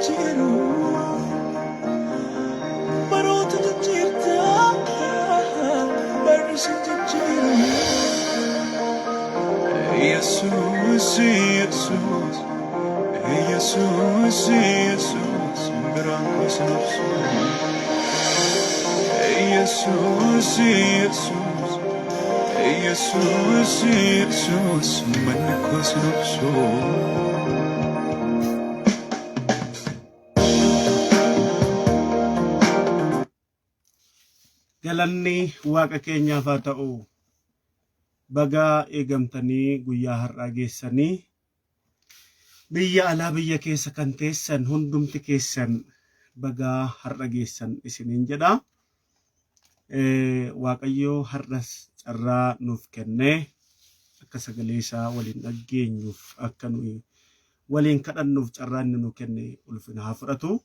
Jiru baroota jijjiirta barri si jijjiiru. Yesuus, Yesuus, Yesuus, Yesuus, biraan koo sin obsu. Yesuus, Yesuus, Yesuus, Yesuus, manni koo sin obsu. Galanni Waaqa keenyaaf haa ta'u. Baga eegamtanii guyyaa har'aa geessanii biyya alaa biyya keessa kan teessan hundumti keessan baga har'a geessan isiniin jedha. Waaqayyo har'as carraa nuuf kennee akka sagalee isaa waliin dhaggeenyuuf akka nuyi waliin kadhannuuf carraa inni nuu kenne ulfina haa fudhatu.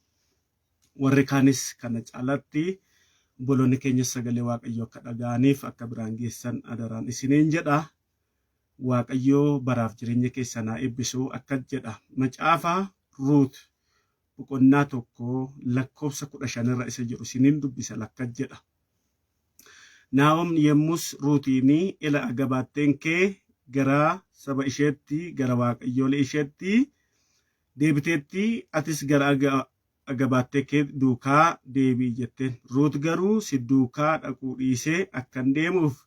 Warri kaanis kana caalaatti obboloonni keenyas sagalee Waaqayyoo akka dhaga'aniif akka biraan geessan adaraan isiniin jedha. Waaqayyo baraaf jireenya keessan haa eebbisu akkas jedha. Macaafa Ruut boqonnaa 1 lakkoofsa 15 irra isa jedhu isiniin dubbisa lakkas jedha. Naa'omni yommus Ruutiin, Ila agabaatteen kee gara saba isheetti, gara waaqayyoolee isheetti deebiteetti, atis gara agabaattee kee duukaa deebi'i jetteen. Ruut garuu si duukaa dhaquu dhiisee akkan deemuuf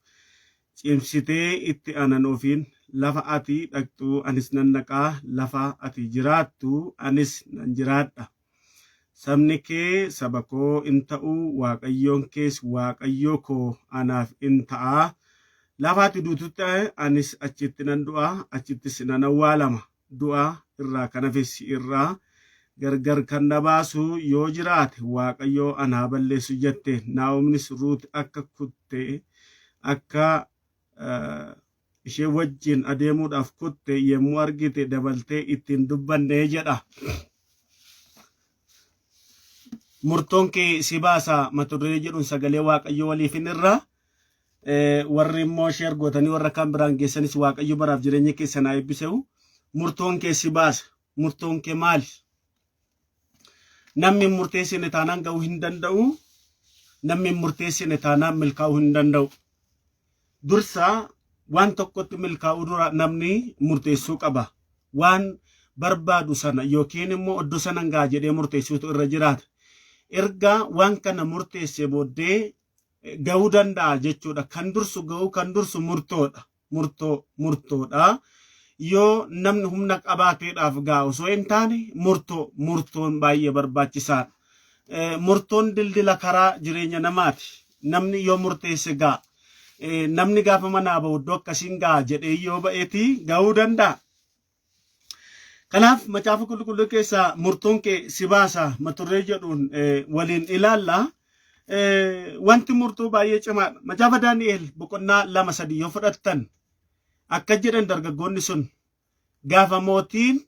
cimsitee itti anan ofiin, Lafa ati dhaqxu anis nan dhaqa, lafa ati jiraattu anis nan jiraadha. Sabni kee saba koo in ta'u, Waaqayyoon kees Waaqayyo koo anaaf in ta'a. Lafa ati duututti anis achitti nan du'a, achittis nan awwaalama. Du'a irraa kan hafe si irraa gargar kan na baasu yoo jiraate Waaqayyo ana haa balleessu jette. Naa'omnis Ruut akka kutte akka ishee wajjin adeemuudhaaf kutte yommuu argite dabaltee itti hin dubbanne jedha. Murtoon kee si baasa mata duree jedhuun sagalee Waaqayyoo waliif hin irra. Warri immoo sheer gootanii warra kaan biraan geessanis Waaqayyo baraaf jireenya keessan haa eebbisehu. Murtoon kee si baasa. Murtoon kee maali? Namni hin murteessine taanaan ga'uu hin danda'u. Namni hin murteessine taanaan milkaa'uu hin danda'u. Dursa waan tokkotti milkaa'uu dura namni murteessuu qaba. Waan barbaadu sana yookiin immoo iddoo sanan ga'a jedhee murteessuutu irra jiraata. Erga waan kana murteessee booddee ga'uu danda'a jechuudha. Kan dursu ga'uu kan dursu murtoodha. Murtoo murtoodha. Yoo namni humna qabaateedhaaf ga'a osoo hin taane murtoo murtoon baay'ee barbaachisaadha. Murtoon dildila karaa jireenya namaati. Namni yoo murteesse ga'a. Namni gaafa manaa ba'u iddoo akkasiin ga'a jedhee yoo ba'eeti ga'uu danda'a. Kanaaf macaafa qulqulluu keessaa murtoon kee si baasa mata duree jedhuun waliin ilaalla. Wanti murtoo baay'ee cimaadha. Macaafa Daani'el boqonnaa 2 3 yoo fudhattan akka jedhan dargaggoonni sun gaafa mootiin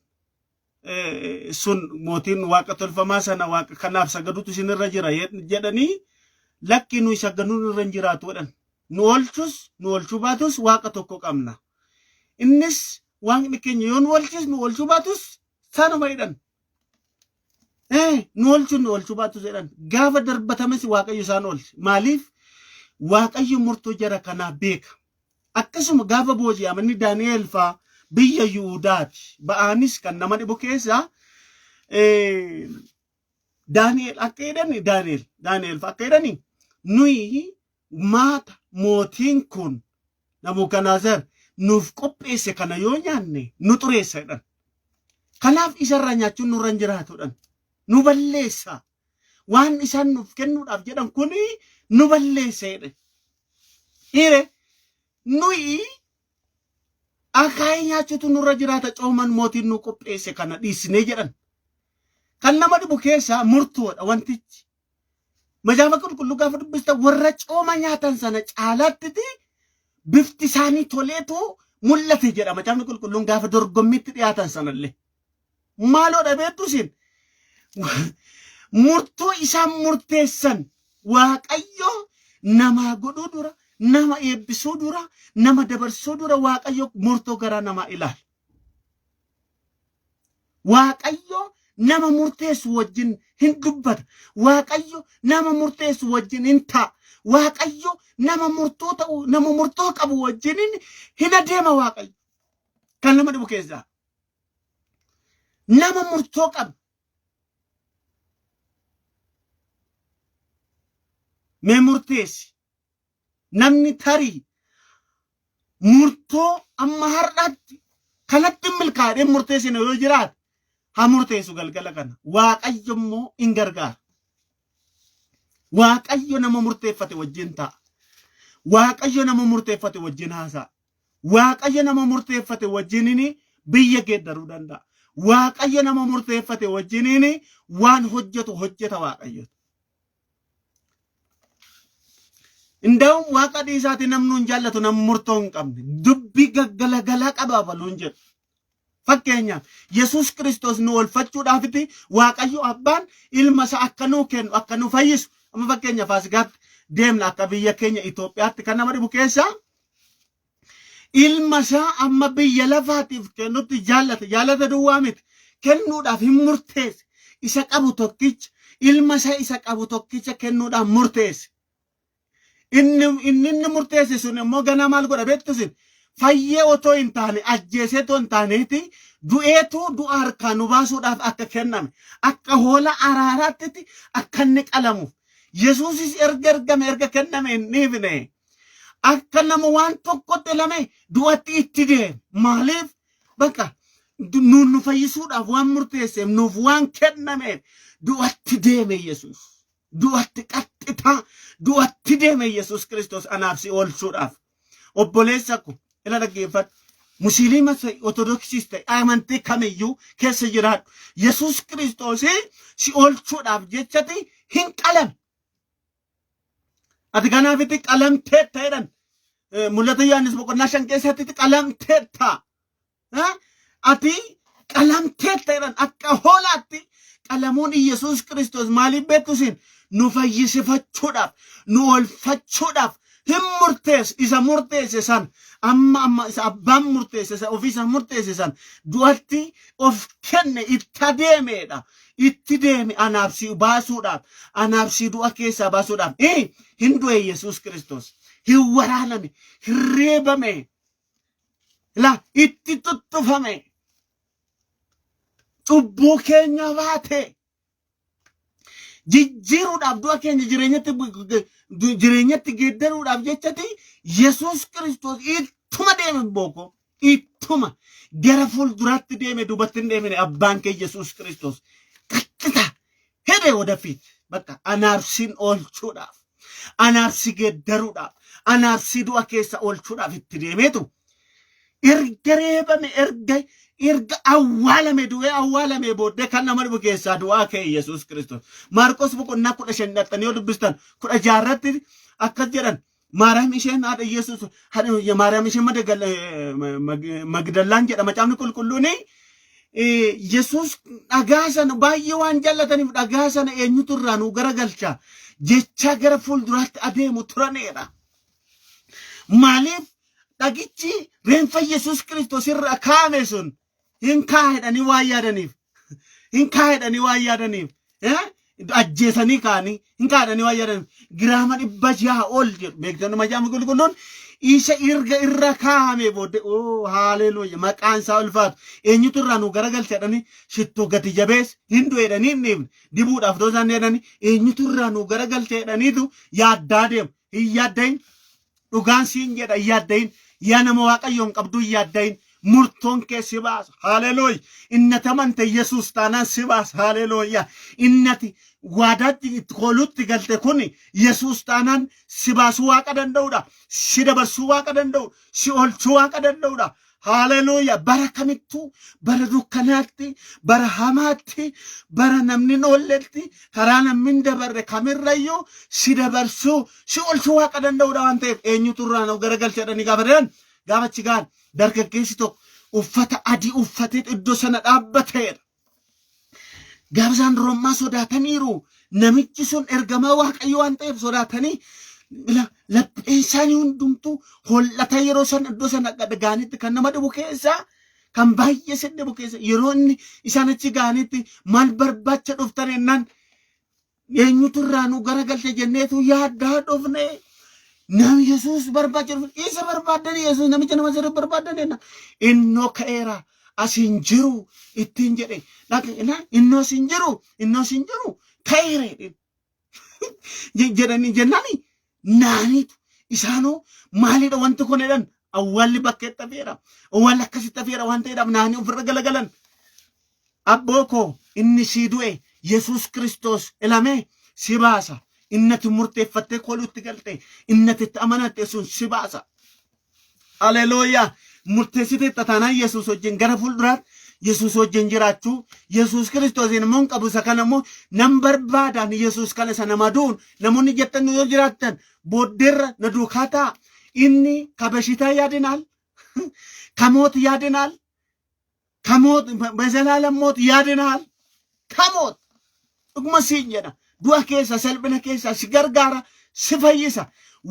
sun mootiin waaqa tolfamaa sana waaqa kanaaf sagaduutu isinirra jira jedhanii lakki nuyi sagaduun irra hin jiraatu jedhan. Nu oolchus nu oolchuu baatus waaqa tokko qabna. Innis waaqni keenya yoo nu oolches nu oolchuu baatus sanuma jedhan. Nu oolchu nu oolchuu baatus jedhan. Gaafa darbatames waaqayyo isaan oolche. Maaliif? Waaqayyo murtoo jara kanaa beeka. Akkasuma gaafa booji'amanii Daani'eel faa biyya Yihudaati ba'anis kan nama dhibu keessaa Daani'eel akka jedhani Daani'eel faa akka jedhani nuyi maata mootiin kun Nabukadnezar nuuf qopheesse kana yoo nyaanne nu xureessa jedhan. Kanaaf isarraa nyaachuun nurra hin jiraatu jedhan. Nu balleessa. Waan isaan nuuf kennuudhaaf jedhan kun nu balleessa jedhe. Dhiire nuyi akaayii nyaachuutu nurra jiraata cooman mootiin nu qopheesse kana dhiisnee jedhan. Kan nama dhibu keessaa murtoodha wantichi. Macaafa qulqulluu gaafa dubbista warra cooma nyaatan sana caalaattiti bifti isaanii toleetu mul'ate jedha macaafni qulqulluun gaafa dorgommiitti dhiyaatan sanallee. Maaloo dhabeettu isin murtoo isaan murteessan Waaqayyo namaa godhuu dura nama eebbisuu dura nama dabarsuu dura Waaqayyo murtoo garaa namaa ilaala. Waaqayyo nama murteessu wajjin hin dubbata. Waaqayyo nama murteessu wajjin hin ta'a. Waaqayyo nama murtoo ta'u, nama murtoo qabu wajjin hin adeema Waaqayyo. Kan nama dhibu keessaa. Nama murtoo qabu. Mee murteessi. Namni tarii murtoo amma har'aatti kanatti hin milkaa'ee murteessine yoo jiraate haa murteessu galgala kana. Waaqayyo immoo hin gargaara. Waaqayyo nama murteeffate wajjin ta'a. Waaqayyo nama murteeffate wajjin haasa'a. Waaqayyo nama murteeffate wajjiniin biyya geeddaruu danda'a. Waaqayyo nama murteeffate wajjiniin waan hojjetu hojjeta Waaqayyo. Inda'uun waaqa dhiisaati namni hin jaallatu nama murtoo hin qabne dubbii gaggalagalaa qaba baluun jedhu. Fakkeenyaaf Yesuus Kiristoos nu oolfachuudhaafitti Waaqayyo Abbaan ilma isaa akka nuu kennu akka nu fayyisu amma fakkeenya Faasikaatti deemna akka biyya keenya Itoophiyaatti kan nama dhibu keessaa ilma isaa amma biyya lafaatiif kennutti jaallate jaallata duwwaa miti kennuudhaaf hin murteesse isa qabu tokkicha ilma isaa isa qabu tokkicha kennuudhaaf murteesse. Inni inni inni murteesse sun immoo ganaa maal godha beektu isin fayyee otoo hin taane ajjeesee otoo hin taaneeti du'eetu du'a harkaa nu baasuudhaaf akka kenname akka hoola araaraatti akka inni qalamuuf Yesuusis erga ergame erga kenname hin dhiifne akka nama waan tokkotti lame du'atti itti deeme maaliif bakka nuun nu fayyisuudhaaf waan murteesseef nuuf waan kennameef du'atti deeme Yesuus. Du'atti qaxxitaa du'atti deeme Yesuus Kiristoos anaaf si oolchuudhaaf. Obboleessa ko ila dhaggeeffadhu. Musliima ta'e Ortodoksiis ta'e amantii kamiyyuu keessa jiraadhu. Yesuus Kiristoos si oolchuudhaaf jechati hin qalame. Ati kanaafitti qalamteetta jedhan. Mul'ata Yohaannis boqonnaa 5 keessatti qalamteetta. Ati qalamteetta jedhan akka hoolaatti qalamuun Iyyasuus Kiristoos maaliif beektu isin nu fayyisifachuudhaaf nu oolfachuudhaaf hin murteesse isa murteesse san amma amma isa abbaan murteesse isa ofiisa murteesse san du'atti of kenne itti adeemeedha itti deeme anaaf si baasuudhaaf anaaf si du'a keessaa baasuudhaaf hin du'e Yesuus Kiristoos hin waraaname hin reebame La itti tuttufame. Cubbuu keenya baate. Jijjiiruudhaaf du'a keenya jireenyatti jireenyatti geeddaruudhaaf jechati Yesuus Kiristoos ittuma deeme booko. Ittuma gara fuulduraatti deeme duubatti hin deemine abbaan kee Yesuus Kiristoos. Qaxxita hede wadafiit bakka anaaf sin oolchuudhaaf. Anaaf si geeddaruudhaaf, anaaf si du'a keessa oolchuudhaaf itti deemeetu erga reebame erga erga awwaalame du'ee awwaalame booddee kan nama dhibu keessaa du'aa ka'e Yesuus Kiristoos. Maarqos boqonnaa 15 dhaqxanii yoo dubbistan 16 irratti akkas jedhan Maariyaam isheen haadha Yesuus haadha Maariyaam isheen Magdallaan jedha macaafni qulqulluun Yesuus dhagaa sana baay'ee waan jaallataniif dhagaa sana eenyutu irraa nu garagalcha jechaa gara fuulduraatti adeemu turaneedha. Maaliif dhagichi reenfa Yesuus Kiristoos irra kaa'ame sun hin kaa'edhanii waan yaadaniif hin kaa'edhanii waan yaadaniif ajjeesanii kaa'anii hin kaa'edhanii waan yaadaniif giraama 600 ol jedhu beektonni macaafa qulqulluun isa erga irra kaa'ame booddee oo haaleluuya maqaan isaa ulfaatu eenyutu irraa nu garagalcha jedhanii shittoo gati jabeessa hin du'e jedhanii hin dhiifne dibuudhaaf otoo isaan jedhanii eenyutu irraa nu garagalcha jedhaniitu yaaddaa deemu hin yaaddayin Dhugaan siin jedha hin yaaddayin. Yaa nama Waaqayyoon qabduu hin yaaddayin. Murtoon kee si baasa. Haleluuya. Innati amante Yesuus taanaan si baasa. Haleluuya. Innati waadaatti itti kooluutti galte kun Yesuus taanaan si baasuu Waaqa danda'udha. Si dabarsuu Waaqa danda'u. Si oolchuu Waaqa danda'udha. Haleluuya. Bara kamittuu bara dukkanaatti, bara hamaatti, bara namni hin oolletti, karaa namni hin dabarre kamirrayyuu si dabarsuu, si oolchuu Waaqa danda'udha waan ta'eef eenyutu irraa nu garagalcha jedhanii gaafa jedhan gaafa achi ga'an dargaggeessi tokko uffata adii uffatee iddoo sana dhaabbateera. Gaafa isaan rommaa sodaataniiru. Namichi sun ergamaa Waaqayyo waan ta'eef sodaatanii lapheen isaanii hundumtuu hollata yeroo sana iddoo sana ga'anitti kan nama dhibu keessaa Kan baay'ee si dhibu keessa yeroo inni isaan achi ga'anitti maal barbaacha dhuftan jennaan eenyutu irraa nu garagalte jenneetu yaaddaa dhufne. Nam Yesuus barbaacha dhufne. Isa barbaaddan Yesuus namicha nama sirrii barbaaddan jennaan. Innoo ka'eera as hin jiru ittiin jedhe. Innoo as hin jiru innoo as hin jiru ka'eera jedheen. Jedhanii jennaani naaniitu isaanoo maalidha wanti kun jedhan awwaalli bakkeetti hafeera awwaalli akkasitti hafeera waan ta'eedhaaf naanii ofirra galagalan. Abboo koo inni sii du'e Yesuus Kiristoos ilame si baasa. Inni ati murteeffattee kooluutti galte inni ati itti amanatte sun si baasa. Aleluuyaa. Murteessiteetta taanaan Yesuus wajjin gara fuulduraatti Yesuus wajjin jiraachuu Yesuus Kiristoosiin immoo hin qabu isa kana immoo nan barbaadaan Yesuus kana isa nama du'uun namoonni jettan yoo jiraattan booddeerra na duukaa ta'a. Inni kabashitaa yaadinaal kamoot yaadinaal ከሞት በዘላለም ሞት ያድናል። ከሞት dhuguma siin jedha du'a keessa salphina keessa si gargaara si fayyisa.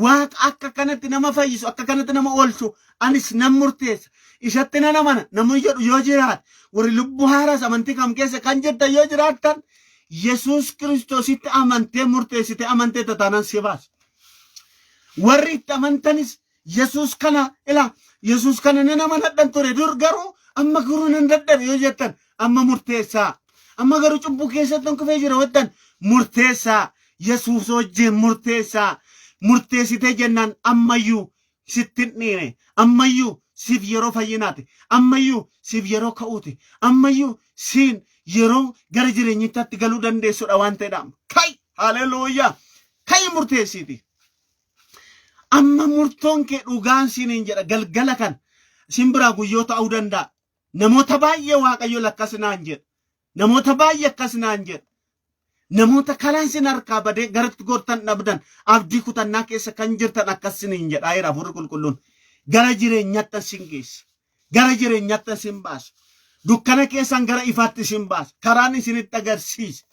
Waaqa akka kanatti nama fayyisu akka kanatti nama oolchu anis nan murteessa isatti nan amana namni jedhu yoo jiraate warri lubbuu haaraas amantii kam keessa kan jirtan yoo jiraattan Yesuus Kiristoositti amantee murteessite amantee taanaan si baasa. Warri itti amantanis Yesuus kana ila Yesuus kana nan amanadhan ture dur garuu amma garuu nan dadhabe yoo jettan amma murteessaa. Amma garuu cubbuu keessatti kufee jira jettan murteessaa. Yesuus wajjin murteessaa. Murteessitee jennaan ammayyuu sitti hin dhiine. Ammayyuu siif yeroo fayyinaati. Ammayyuu siif yeroo ka'uuti. Ammayyuu siin yeroo gara jireenyichaatti galuu dandeessudha waan ta'eedha. Kai! Haleluuyaa! Kai murteessiiti. Amma murtoon kee dhugaan siiniin jedha galgala kan sin biraa guyyoo ta'uu danda'a. Namoota baay'ee Waaqayyo lakkas naan jedha. Namoota baay'ee akkas naan jedha. Namoota kalaan sin harkaa badee garatti gortan dhabdan abdii kutannaa keessa kan jirtan akkas siniin jedha jira Hafuurri Qulqulluun. Gara jireenyaatti sin geessa. Gara jireenyaatti sin baasa. Dukkana keessan gara ifaatti sin baasa. Karaan isinitti agarsiisa.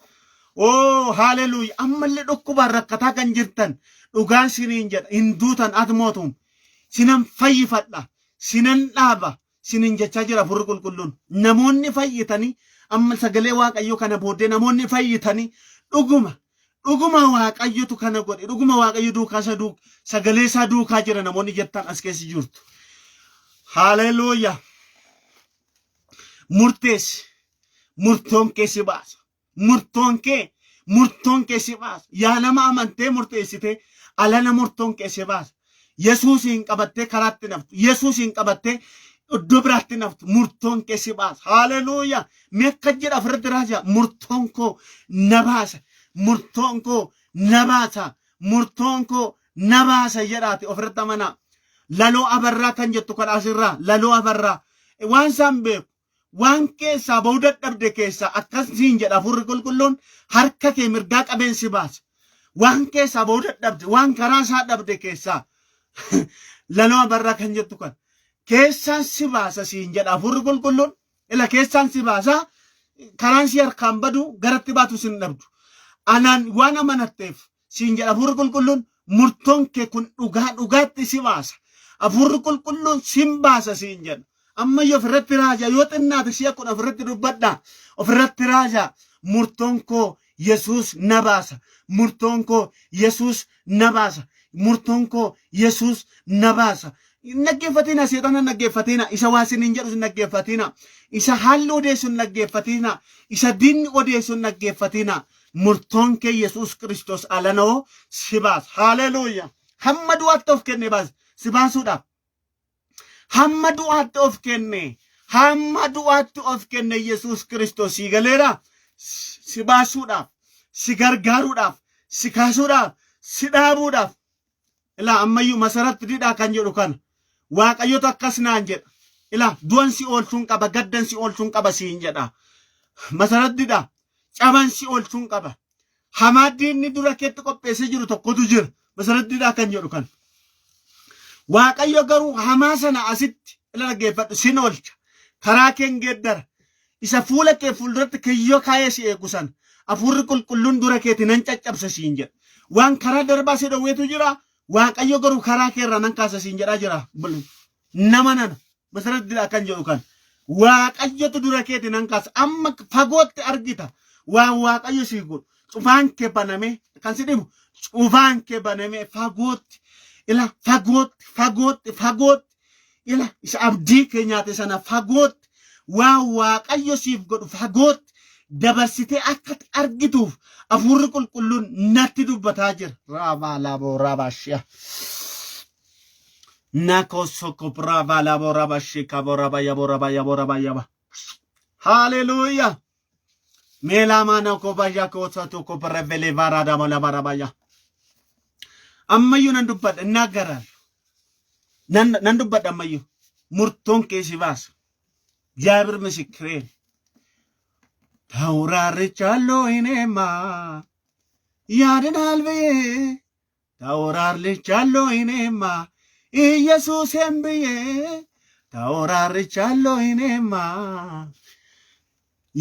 Oo haleluuya. Ammallee dhukkubaan rakkataa kan jirtan dhugaan siniin jedha. Hin duutan atmootum. Sinan fayyifadha. Sinan dhaaba. Sinin jechaa jira Hafuurri Qulqulluun. Namoonni fayyitanii amma sagalee Waaqayyoo kana booddee namoonni fayyitanii dhuguma dhuguma Waaqayyotu kana godhe dhuguma Waaqayyo duukaa isa duuk sagalee isaa duukaa jira namoonni jettan as keessa jirtu. Haleluuya. Murteessi. Murtoon kee si baasa. Murtoon kee murtoon kee si baasa. Yaa nama amantee murteessitee alana murtoon kee si baasa. Yesuusiin qabattee karaatti naftu. Yesuusiin qabattee iddoo biraatti naftu. Murtoon kee si baasa. Haleluuyaa. Mee akka jedha ofirratti raajaa. Murtoon koo na baasa. Murtoon koo na baasa. Murtoon koo na baasa jedhaati ofirratti amanaa. Laloo Abarraa kan jettu kan asirraa Laloo Abarraa waan isaan beeku waan keessaa ba'uu dadhabde keessaa akkas siin jedha Hafuurri Qulqulluun harka kee mirgaa qabeen si baasa. Waan keessaa ba'uu dadhabde waan karaa isaa dhabde keessaa Laloo Abarraa kan jettu kan keessaan si baasa siin jedha Hafuurri Qulqulluun ila keessaan si baasa karaan si harkaan badu garatti baatu sin dhabdu. Anaan waan amanatteef siin jedha Hafuurri Qulqulluun murtoon kee kun dhugaa dhugaatti si baasa. Hafuurri Qulqulluun sin baasa siin jedha. Ammayyuu ofirratti raajaa yoo xinnaate si'a kun ofirratti dubbadha. Ofirratti raajaa murtoon koo Yesuus na baasa. Murtoon koo Yesuus na baasa. Murtoon koo Yesuus na baasa. Hin dhaggeeffatina seexana hin dhaggeeffatina isa waa isiniin jedhu hin dhaggeeffatina isa haalli odeessu hin dhaggeeffatina isa diinni odeessu hin dhaggeeffatina. Murtoon kee Yesuus Kiristoos alanoo si baasa. Haleluuyaa. Hamma du'aatti of kenne baasa. Si baasuudhaaf. Hamma du'aatti of kenne. Hamma du'aatti of kenne Yesuus Kiristoos si galeera. Si baasuudhaaf. Si gargaaruudhaaf. Si kaasuudhaaf. Si dhaabuudhaaf. Ilaa ammayyuu Masaratti Didhaa kan jedhu kana. Waaqayyotu akkas naan jedha. Ilaa du'an si oolchuun qaba gaddan si oolchuun qaba siin jedha. Masarat Didhaa caban si oolchuun qaba. Hamaa diinni dura keetti qopheessee jiru tokkotu jira. Masarat Didhaa kan jedhu kana. Waaqayyo garuu hamaa sana asitti ila dhaggeeffadhu sin oolcha. Karaa keen geeddara. Isa fuula kee fuulduratti kiyyoo kaayee si eegu sana. Hafuurri Qulqulluun dura keeti nan caccabsa siin jedha. Waan karaa darbaa si dhowweetu jira. Waaqayyo garuu karaa kee irraa nan kaasa siin jedhaa jira. Nama nana. Masarat Didhaa kan jedhu kan. Waaqayyotu dura keeti nan kaasa. Amma fagootti argita. Waan Waaqayyo sii godhu. Cufaan kee banamee kan si dhibu cufaan kee banamee fagootti ila fagootti fagootti fagootti ila isa abdii kee nyaate sana fagootti waan Waaqayyo siif godhu fagootti dabarsitee akka argituuf hafuurri qulqulluun natti dubbataa jira. Raabaa laaboo raabaa shi'a. Nako soko brava labo raba shika boraba yabo raba yabo raba yaba. Hallelujah. Meelaa ko baya ko satu ko brevele varada mola barabaya. Ammayyuu nan dubbadha nagaran. Nan dubbadha ammayyuu. Murtoon kee si baasa. Jaabir misikreen. Tawraarrichaaloo hin eemaa. Yaadanaal biyee. Tawraarrichaaloo hin eemaa. Iyesuuseen biyee. Tawraarrichaaloo hin eemaa.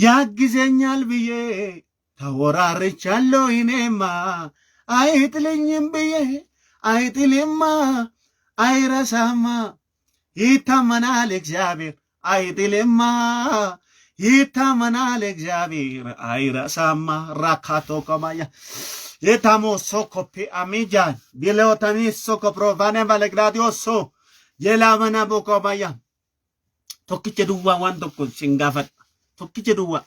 ያግዘኛል ብዬ ተወራርቻለሁ እኔማ አይጥልኝም ብዬ አይጥልማ አይረሳማ ይታመናል እግዚአብሔር አይጥልማ ይታመናል እግዚአብሔር አይረሳማ ራካቶ ከማያ የታሞ ሶኮፔ አሚጃን ቢለወታኒ ሶኮፕሮቫኔ ባለግራዲዮሶ የላመና ቦኮማያ tokkicha duwwaa waan tokko sin gaafadha. Tokkicha duwwaa.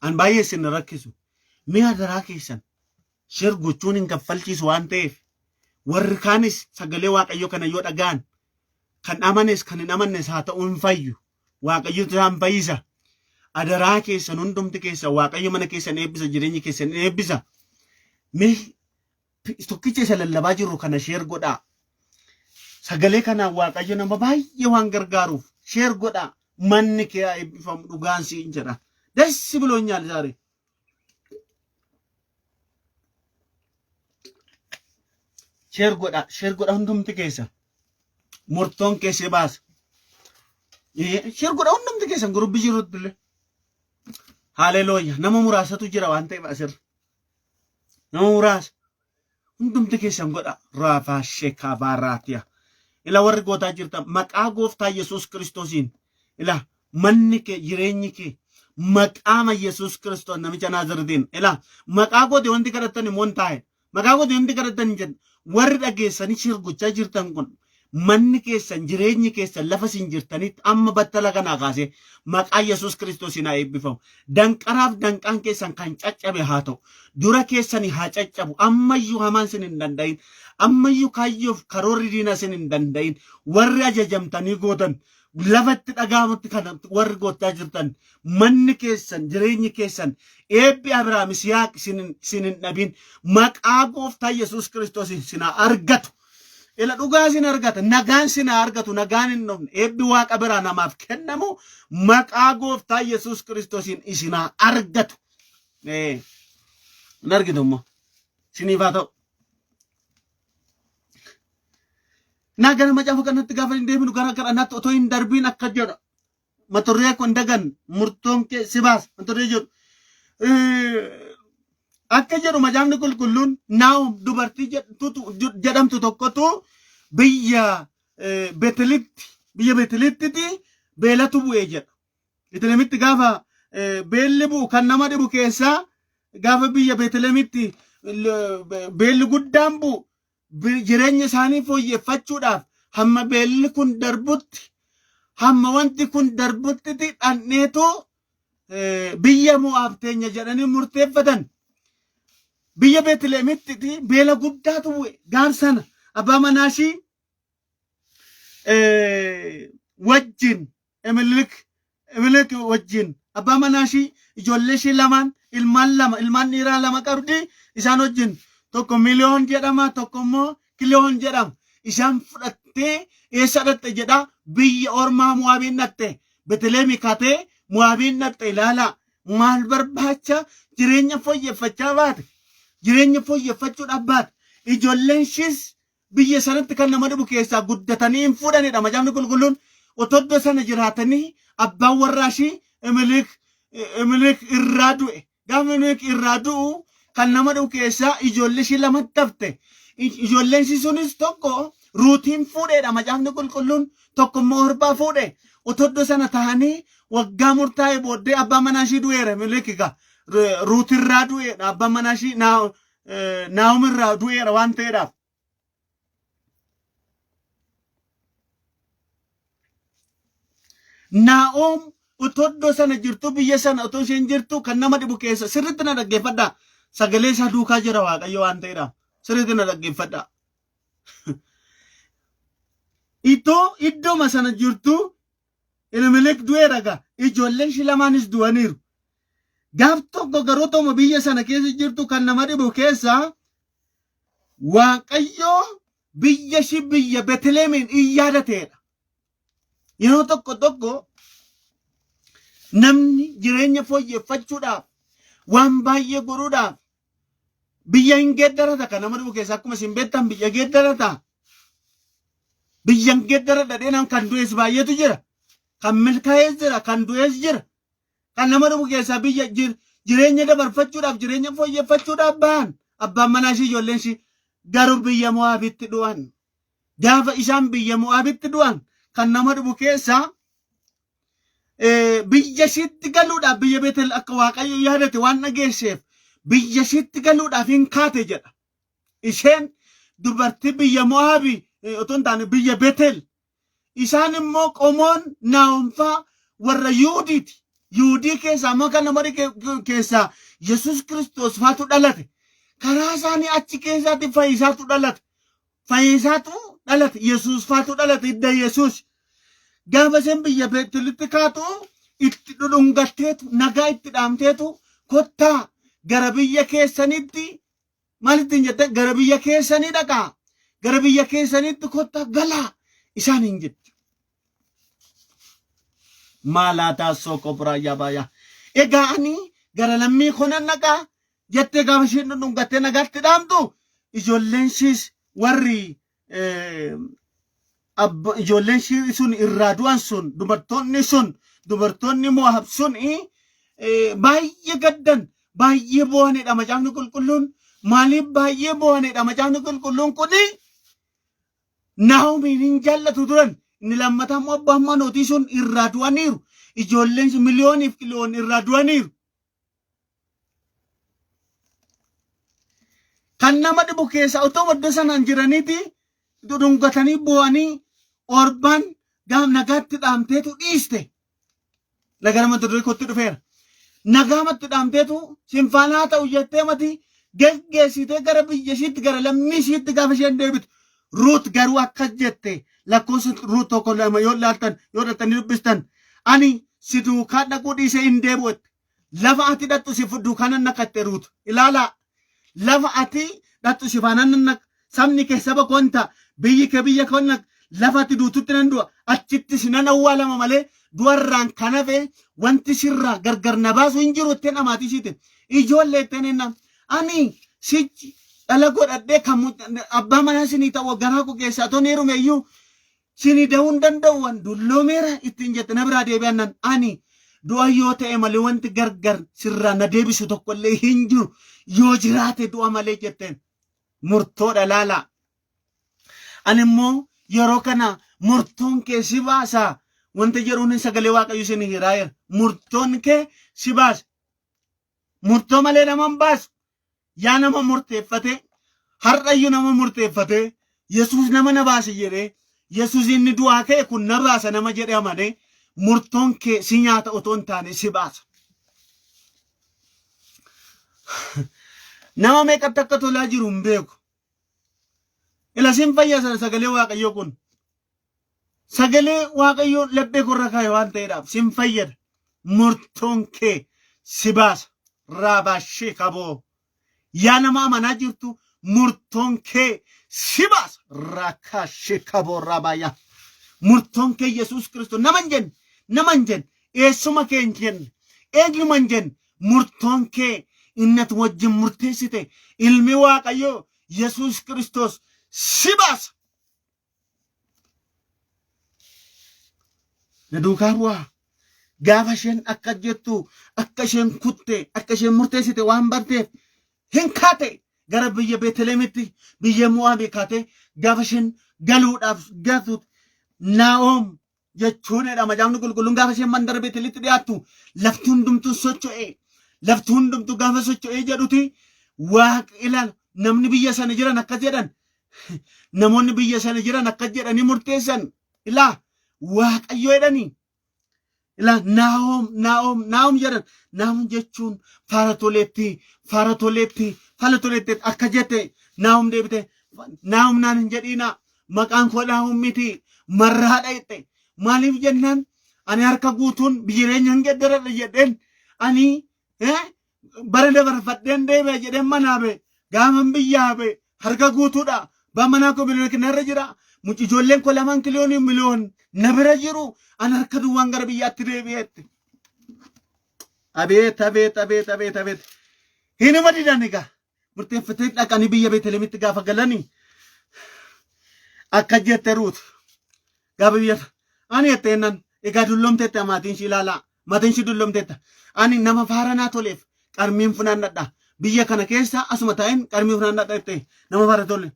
An baay'ee isin rakkisu. Mi'a garaa keessan share gochuun hin kaffalchiisu waan ta'eef warri kaanis sagalee Waaqayyoo kana yoo dhaga'an kan amanes kan hin amannes haa ta'u hin fayyu. Waaqayyo isaan fayyisa. Adaraa keessan hundumti keessan Waaqayyo mana keessan eebbisa jireenya keessan eebbisa. Mee tokkicha isa lallabaa jirru kana share godhaa. Sagalee kanaan Waaqayyo nama baay'ee waan gargaaruuf share godhaa. Manni kee haa eebbifamu dhugaan siin jedha. ደስ ብሎኛል ዛሬ። Share godhaa, share godhaa hundumti keessa. Murtoon kee si baasa. Share godhaa hundumti keessan gurubbi jirutti illee. Haleluuyaa. Nama muraasatu jira waan ta'eef asirra. Nama muraasa. Hundumti keessan godha. Raafaa sheekaa baaraatiya. Ila warri gootaa jirtan maqaa gooftaa Yesuus Kiristoosiin. Ila manni kee jireenyi kee maqaama Yesuus Kiristoos namicha Naaziritiin. Ila maqaa goote wanti kadhattan immoo hin taa'e. Maqaa goote wanti kadhattan hin jedhu. Warri dhageessanii share gochaa jirtan kun manni keessan jireenyi keessan lafa isin jirtanitti amma battala kanaa kaasee maqaa Yesuus Kiristoosiin haa eebbifamu. Danqaraaf danqaan keessan kan caccabe haa ta'u. Dura keessanii haa caccabu. Ammayyuu hamaan isin hin danda'in. Ammayyuu kaayyoof karoorri diinaa isin hin danda'in. Warri ajajamtanii gootan lafatti dhaga'amutti kana warri gootaa jirtan manni keessan jireenyi keessan eebbi Abiraam Yisihaaq isin hin dhabin maqaa gooftaa Yesuus Kiristoosiin isin haa argatu. Ila dhugaa isin argata, nagaan isin haa argatu, nagaan hin dhufne. Eebbi Waaqa biraa namaaf kennamu maqaa gooftaa Yesuus Kiristoosiin isin haa argatu. Hin argitu immoo. Isiniif haa ta'u. Naa gara macaafa kanatti gaafa hin deebinu gara kadhannaatti otoo hin darbiin akka jedha. Mata duree kun dagan murtoon kee si baasa mata duree jedhu. Akka jedhu macaafni qulqulluun Naahom dubartii jedhamtu tokkotu biyya Beetelitti biyya Beetelittiti beelatu bu'e jedha. Beetelemitti gaafa beelli bu'u kan nama dhibu keessaa gaafa biyya Beetelemitti beelli guddaan bu'u jireenya isaanii fooyyeffachuudhaaf hamma beelli kun darbutti hamma wanti kun darbutti dhandheetu biyya Mo'aab teenya jedhanii murteeffatan. Biyya Beetlehemitti beela guddaatu bu'e gaaf sana abbaa manaa ishii wajjin Emiliik wajjin abbaa manaa ishii ijoollee ishii lamaan ilmaan lama ilmaan dhiiraa lama qabdi isaan wajjin tokko Miliyoon jedhama tokko immoo Kiliyoon jedhama isaan fudhattee eessa dhatte jedha biyya ormaa Mo'aabiin dhatte Beetlehem kaatee Mo'aabiin dhatte ilaalaa maal barbaacha jireenya fooyyeffachaa baate jireenya fooyyeffachuudhaaf baate ijoolleen ishiis biyya sanatti kan nama dhibu keessaa guddatanii hin fuudhanidha macaafni qulqulluun otoo iddoo sana jiraatanii abbaan warraa ishii Emiliik irraa du'e gaafa Emiliik irraa du'u kan nama dhibu keessaa ijoollee ishii lamatti hafte ijoolleen ishii sunis tokko Ruutiin fuudheedha macaafni qulqulluun tokko immoo Orbaa fuudhe. Otoo iddoo sana taa'anii waggaa murtaa'e booddee abbaan manaa ishii du'eera. Milik egaa Ruutirraa du'eedha abbaan manaa ishii Naa'omirraa du'eera waan ta'eedhaaf. Naa'om utoo iddoo sana jirtu biyya sana otoo isheen jirtu kan nama dhibu keessa sirriitti na dhaggeeffadhaa. Sagalee isaa duukaa jira Waaqayyo waan ta'eedhaaf sirriitti na dhaggeeffadhaa. Itoo iddooma sana jirtu Elimelek du'eera egaa ijoolleen ishii lamaanis du'aniiru. Gaaf tokko garuu otoo biyya sana keessa jirtu kan nama dhibu keessa Waaqayyo biyya ishii biyya Betlehemiin in yaadateedha. Yeroo tokko tokko namni jireenya fooyyeffachuudhaaf waan baay'ee godhuudhaaf biyya hin geeddarata kan nama dhibu keessa akkuma isin beektan biyya geeddarata. Biyya hin geeddaradha dheedhaan kan du'es baay'eetu jira. Kan milkaa'es jira, kan du'es jira. Kan nama dhibu keessaa biyya jireenya dabarfachuudhaaf jireenya fooyyeffachuudhaaf ba'an abbaan manaa ishii ijoolleen ishii garuu biyya Mo'aabitti du'an. Gaafa isaan biyya Mo'aabitti du'an kan nama dhibu keessaa biyya ishiitti galuudhaaf biyya Beetel akka Waaqayyo yaadate waan dhageesseef biyya ishiitti galuudhaaf hin kaate jedha. Isheen dubartii biyya Mo'aabi otoo hin taane biyya Beetel. Isaan immoo qomoon Naa'omfaa warra Yihudiiti. Yihudii keessaa immoo kan nama keessaa Yesuus Kiristoos faatu dhalate. Karaa isaanii achi keessaatti fayyisaatu dhalate. Fayyisaatu dhalate. Yesuus faatu dhalate hidda Yesuus. Gaafa isheen biyya Beetelitti kaatu itti dhudhungatteetu nagaa itti dhaamteetu kottaa gara biyya keessanitti maal ittiin jette gara biyya keessanii dhaqaa gara biyya keessanitti kottaa galaa isaan hin jette. Maalaataa sookoo biraayyaa baayaa. Egaa ani gara lammii konan dhaqaa jettee gaafa isheen dhundhungattee nagaatti dhaamtu ijoolleen ishiis warri ijoolleen ishii sun irraa du'an sun dubartoonni sun dubartoonni Mo'aab sun baay'ee gaddan baay'ee boo'anidha macaafni qulqulluun maaliif baay'ee boo'anidha macaafni qulqulluun kuni Naa'omiin hin jaallatu turan inni lammataa immoo abbaan manootii sun irraa du'aniiru ijoolleen miliyooniif kiliyoon irraa du'aniiru. Kan nama dhibu keessa otoo iddoo sanaan jiraniiti dhudhungatanii boo'anii orbaan gaaf nagaatti dhaamteetu dhiiste. Nagaa mata duree kootti dhufeera. Nagaa matti dhaamteetu sinfaanaa ta'u jettee mati geggeessitee gara biyya ishiitti gara lammii ishiitti gaafa isheen deebitu. Ruut garuu akkas jette lakkoofsa Ruut tokko lama yoo ilaaltan yoo dhattanii dubbistan ani si duukaa dhaquu dhiisee hin deebi'u jette. Lafa ati dhaqxu si duukaa nan naqatte Ruut. Ilaalaa. Lafa ati dhaqxu si faana nan naqa. Sabni kee saba koo hin ta'a. Biyyi kee biyya koo hin naqa. Lafa ati duututti nan du'a. Achitti si nan awwaalama malee du'arraan kan hafe wanti sirraa gargar na baasu hin jiru itteen amaatii isiitiin. Ijoollee itteen ennaa. Ani sichi dhala godhadhee kan abbaa manaa sinii ta'u garaa koo keessaa toon heerume iyyuu Sini da'uu hin danda'u an dulloomeera ittiin jette na biraa deebi'an nan ani du'a yoo ta'e malee wanti gargar sirraa na deebisu tokko illee hin jiru yoo jiraate du'a malee jetteen murtoodha laalaa. Ani immoo yeroo kana murtoon kee si baasa wanta jedhuun sagalee waaqayyo isin hiraayera murtoon kee si baasa. Murtoo malee nama hin baasu. Yaa nama murteeffate har'ayyuu nama murteeffate Yesuus nama na baase jedhee Yesuus inni du'aa ka'e kun na baasa nama jedhee amane murtoon kee si nyaata otoo hin taane si baasa. Nama meeqatti akka tolaa jiru hin beeku. Ila sin fayyasa sagalee Waaqayyoo kun. Sagalee Waaqayyoo laphee korra kaa'e waan ta'eedhaaf sin fayyada. Murtoon kee si baasa. Raabaashee kaboo. Yaa nama amanaa jirtu murtoon kee si baasa. Raakaashee kaboo raabaayyaa. Murtoon kee Yesuus Kiristoos nama hin jenne nama hin jenne eessuma kee hin jenne eenyuma hin jenne murtoon kee inni ati wajjin murteessite ilmi Waaqayyoo Yesuus Kiristoos si baasa. Na duukaa bu'aa. Gaafa isheen akka jettu akka isheen kutte akka isheen murteessite waan barteef hin kaate gara biyya Beetelemitti biyya Mo'aabii kaate gaafa isheen galuudhaaf gatu Naa'om jechuunidha. Macaafni qulqulluun gaafa isheen mandara Beetelitti dhiyaattu lafti hundumtuu socho'e. Lafti hundumtuu gaafa socho'ee jedhuti waaqa ilaala. Namni biyya sana jiran akkas jedhan. Namoonni biyya sana jiran akkas jedhanii murteessan. Ilaa Waaqayyo jedhanii. Ilaa Naa'om Naa'om Naa'om jedhan. Naa'om jechuun faara toleetti faara toleetti faara toleetti akka jette Naa'om deebite. Naa'om naan hin jedhiina. Maqaan koo Naa'om miti marraadha jette. Maaliif jennaan ani harka guutuun jireenya hin geddaradha jedheen ani bara dabarfadheen deebi'a jedheen manaa ba'e. Gaafan biyyaa ba'e harka guutuudha. Abbaan manaa koo miliyoona narra jira. Muci ijoolleen koo lamaan kiliyoonii miliyoon na bira jiru. Ani harka duwwaan gara biyyaatti deebi'eetti. Abeet abeet abeet abeet abeet. Hinuma didan egaa. Murteeffatee dhaqanii biyya Beetelemitti gaafa galanii akka jette Ruut gaafa biyya ani jette jennaan egaa dullomteetta maatiin ishii ilaalaa maatiin ishii dullomteetta ani nama faara naa toleef qarmiin funaannadha biyya kana keessa asuma taa'een qarmii funaannadha jette nama faara tole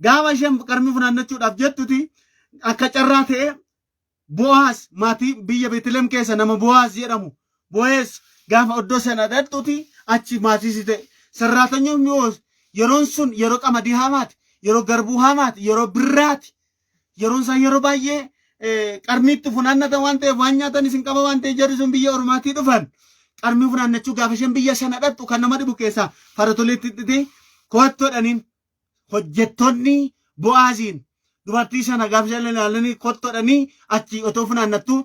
gaafa isheen qarmii funaannachuudhaaf jettuti akka carraa ta'e Bo'aaz maatii biyya Beetelem keessa nama Bo'aaz jedhamu Bo'eez gaafa oddoo sana dhaqxuti achi maatii si ta'e. Sarraatanyoon mi'oos yeroon sun yeroo qamadii haamaati, yeroo garbuu haamaati, yeroo birraati. Yeroon isaa yeroo baay'ee qarmiitti funaannatan waan ta'eef waan nyaatan isin qaba waan ta'eef jarri sun biyya ormaatii dhufan. Qarmii funaannachuu gaafa isheen biyya sana dhaqxu kan nama dhibu keessaa faratoleetti dhite ko'attoodhaniin hojjettoonni Bo'aaziin dubartii sana gaafa isheen ilaalanii kottoodhanii achi otoo funaannattu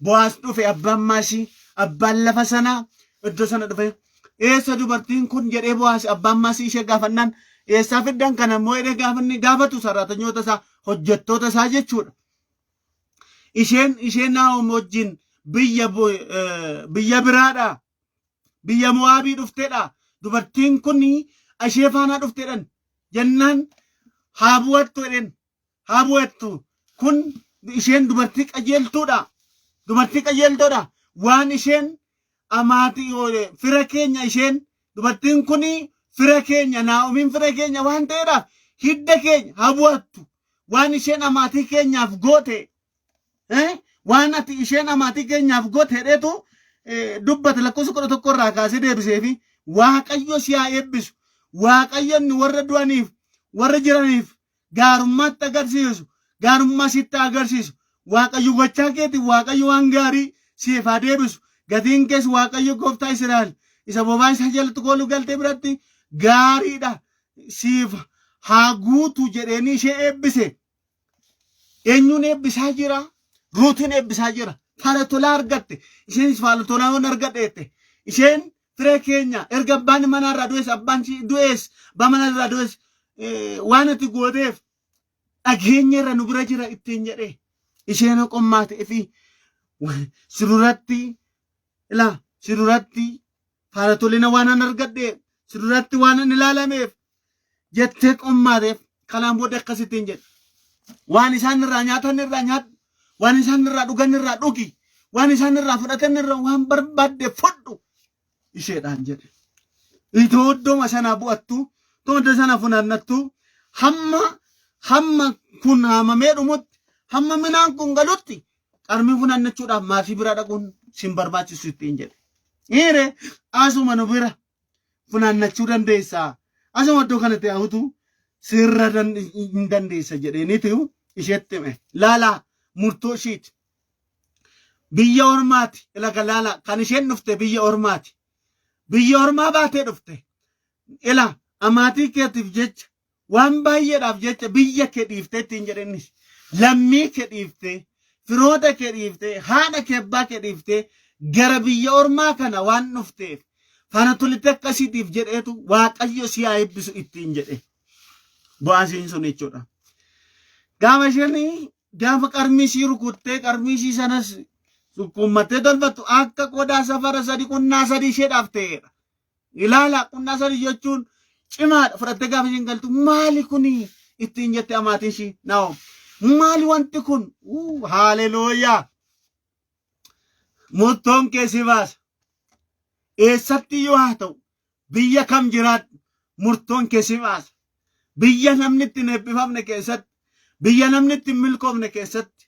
Bo'aaz dhufe abbaan maasii abbaan lafa sanaa iddoo sana dhufe eessa dubartiin kun jedhee Bo'aaz abbaan maasii ishee gaafannaan eessaa fiddan kana immoo jedhee gaafanni gaafatu saraatanyoota isaa hojjettoota isaa jechuudha. Isheen isheen Naa'om wajjin biyya biyya biraadha. Biyya Mo'aabii dhufteedha. Dubartiin kun ishee faanaa dhufteedhan jennaan haa bu'attu jedheen. Haa bu'attu. Kun isheen dubartii qajeeltuudha. Dubartii qajeeltoodha. Waan isheen amaatii fira keenya isheen dubartiin kun fira keenya Naa'omiin fira keenya waan ta'eedhaaf hidda keenya haa bu'attu. Waan isheen amaatii keenyaaf goote Waan ati isheen amaatii keenyaaf goote jedheetu dubbata lakkoofsa 11 irraa kaasee deebisee fi Waaqayyo si haa eebbisu. Waaqayyo inni warra du'aniif warra jiraniif gaarummaatti agarsiisu gaarummaa sitti agarsiisu. Waaqayyo gochaa keetiif Waaqayyo waan gaarii siif haa deebisu. Gatiin kees Waaqayyo gooftaa Israa'el isa bobaa isaa jalatti kooluu galtee biratti gaariidha siif haa guutu jedheenii ishee eebbise. Eenyuun eebbisaa jira? Ruutiin eebbisaa jira. Faana tolaa argatte. Isheenis faana tolaa waan argadhe jette. Isheen firee keenya erga abbaan manaa irraa du'es abbaan ishii du'es abbaan manaa irraa du'es waan ati gooteef dhageenya irra nu bira jira ittiin jedhee isheen oqommaa ta'e fi si duratti ilaa si duratti faana tolina waan an argadheef si duratti waan an ilaalameef jettee qommaateef kanaan booda akkasittiin jedhe. Waan isaan irraa nyaatan irraa nyaadhu, waan isaan irraa dhugan irraa dhugi, waan isaan irraa fudhatan irraa waan barbaadde fudhu isheedhaan jedhe. Itoo iddoo sanaa bu'attu, itoo iddoo sana funaannattu, hamma hamma kun haamamee dhumutti, hamma minaan kun galutti qarmii funaannachuudhaaf maatii bira dhaquun sin barbaachisu ittiin jedhe. Dhiire asuma nu bira funaannachuu dandeessa. Asuma iddoo kana taa'utu sirra hin dandeessa jedheeniitu isheetti hime. Laalaa murtoo ishiiti. Biyya ormaati. Ilaga laalaa kan isheen dhufte biyya ormaati. Biyya ormaa baatee dhufte. Ila amaatii keetiif jecha waan baay'eedhaaf jecha biyya kee dhiiftee ittiin jedhe innis lammii kee dhiiftee firoota kee dhiiftee haadha kee abbaa kee dhiiftee gara biyya ormaa kana waan dhufteef faana tolitti akkasiitiif jedheetu waaqayyo si haa eebbisu ittiin jedhe Bo'aasiin sun jechuudha. Gaafa isheen gaafa qarmii ishii rukuttee qarmii ishii sanas sukkuummattee tolfattu akka qodaa safara sadi qunnaa sadi isheedhaaf ta'eedha. Ilaala qunnaa sadi jechuun cimaadha. Fudhattee gaafa isheen galtu maali kuni ittiin jette amaatiin ishii Naa'om. Maali wanti kun? Haalelooyaa. Murtoon kee si baasa. Eessatti iyyuu haa ta'u biyya kam jiraadhu murtoon kee si baasa. Biyya namni itti hin eebbifamne keessatti, Biyya namni itti hin milkoofne keessatti,